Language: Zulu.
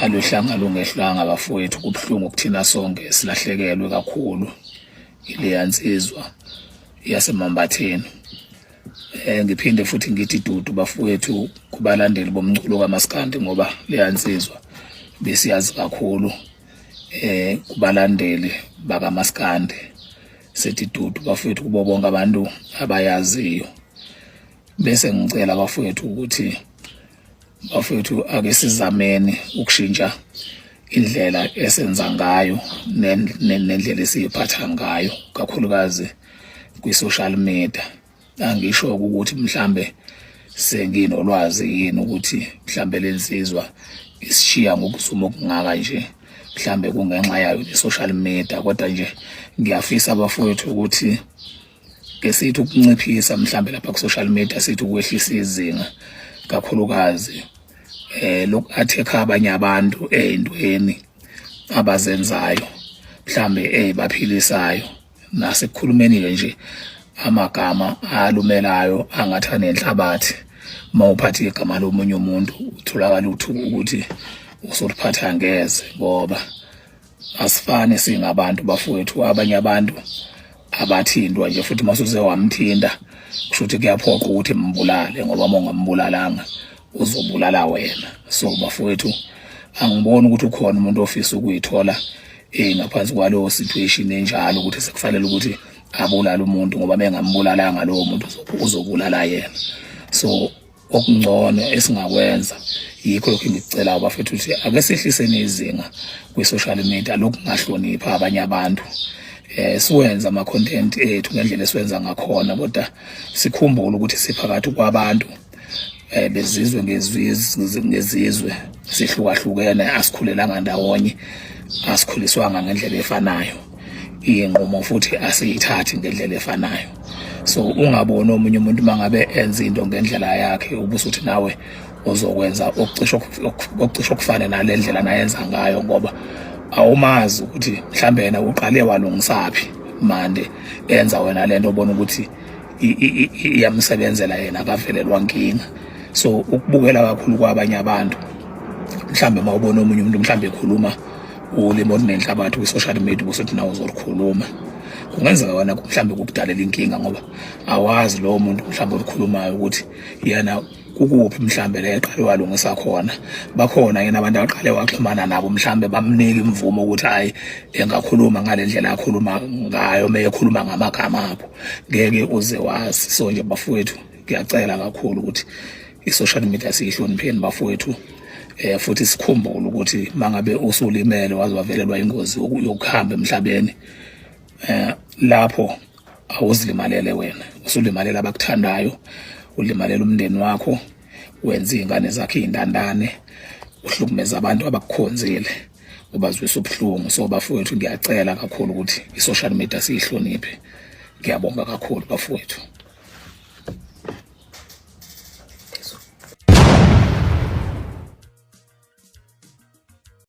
Aluhlanga lungehlanga bafowethu, kubuhlungu kuthina sonke, silahlekelwe kakhulu ileya nsizwa yaseMambatheni. Ngiphinde futhi ngithi dudu bafowethu kubalandeli bomculo kaMaskandi, ngoba leya nsizwa besiyazi kakhulu kubalandeli bakaMaskandi. Sithi dudu bafowethu kubo bonke abantu abayaziyo. Bese ngicela bafowethu ukuthi bafowethu ake sizameni ukushintsha indlela esenza ngayo nendlela esiyiphatha ngayo, kakhulukazi kwi-social media. Angisho ukuthi mhlambe senginolwazi yini ukuthi mhlambe lensizwa isishiya ngokuzuma okungaka nje, mhlambe kungenxa yayo le-social media, kodwa nje ngiyafisa bafowethu ukuthi ke sithi ukunciphisa mhlambe lapha ku-social media, sithi ukwehlisa izinga, kakhulukazi loku-attack abanye abantu ey'ntweni abazenzayo, mhlambe ey'baphilisayo, nasekukhulumeni-ke nje amagama alumelayo angathi anenhlabathi. Uma uphatha igama lomunye umuntu, utholakala uthuka ukuthi usoliphatha ngeze, ngoba asifani singabantu bafowethu. Abanye abantu abathintwa nje, futhi masuze wamthinta kusho ukuthi kuyaphoqa ukuthi mbulale, ngoba uma ungambulalanga uzobulala wena. So bafowethu, angiboni ukuthi ukhona umuntu ofisa ukuyithola ngaphansi kwalowo situation enjalo, ukuthi sekufanele ukuthi abulale umuntu, ngoba mengambulalanga lowo muntu uzobulala yena. So okungcono esingakwenza yikho lokhu engikucelayo bafethu, ukuthi ake sehliseni izinga kwi-social media lokungahloniphi abanye abantu. Siwenza ama content ethu ngendlela esiwenza ngakhona, kodwa sikhumbule ukuthi siphakathi kwabantu bezizwe ngezizwe ngezizwe, sihlukahlukene, asikhulelanga ndawonye, asikhuliswanga ngendlela efanayo, iy'nqumo futhi asiyithathi ngendlela efanayo. So ungaboni omunye umuntu mangabe enza into ngendlela yakhe, ubusuthi nawe uzokwenza okucishe okufane nale ndlela nayenza ngayo, ngoba awumazi ukuthi mhlambe yena uqale walungisaphi mande enza wena lento obona ukuthi iyamsebenzela yena, akavelelwa nkinga. So ukubukela kakhulu kwabanye abantu, mhlambe uma ubona omunye umuntu mhlambe ekhuluma ulimi olunenhlabathi kwi-social media, ubusuthi nawe uzolukhuluma, kungenzeka wena mhlambe kukudalela inkinga, ngoba awazi lowo muntu mhlambe olukhulumayo ukuthi yena kukuphi mhlambe la eqale walungisa khona. Bakhona yena abantu aqale waxhumana nabo, mhlambe bamnika imvumo ukuthi hayi, engakhuluma ngale ndlela akhuluma ngayo uma ekhuluma ngamagama abo. Ngeke uze wazi. So nje bafowethu, ngiyacela kakhulu ukuthi i-social media siyihlonipheni bafowethu, futhi sikhumbule ukuthi mangabe usulimele waze wavelelwa ingozi yokuhamba emhlabeni, lapho awuzilimalele wena, usulimalela abakuthandayo, ulimalela umndeni wakho, wenza iy'ngane zakhe iy'ntandane, uhlukumeza abantu abakukhonzile, ubazwisa ubuhlungu. So bafowethu, ngiyacela kakhulu ukuthi i-social media siyihloniphe. Ngiyabonga kakhulu bafowethu.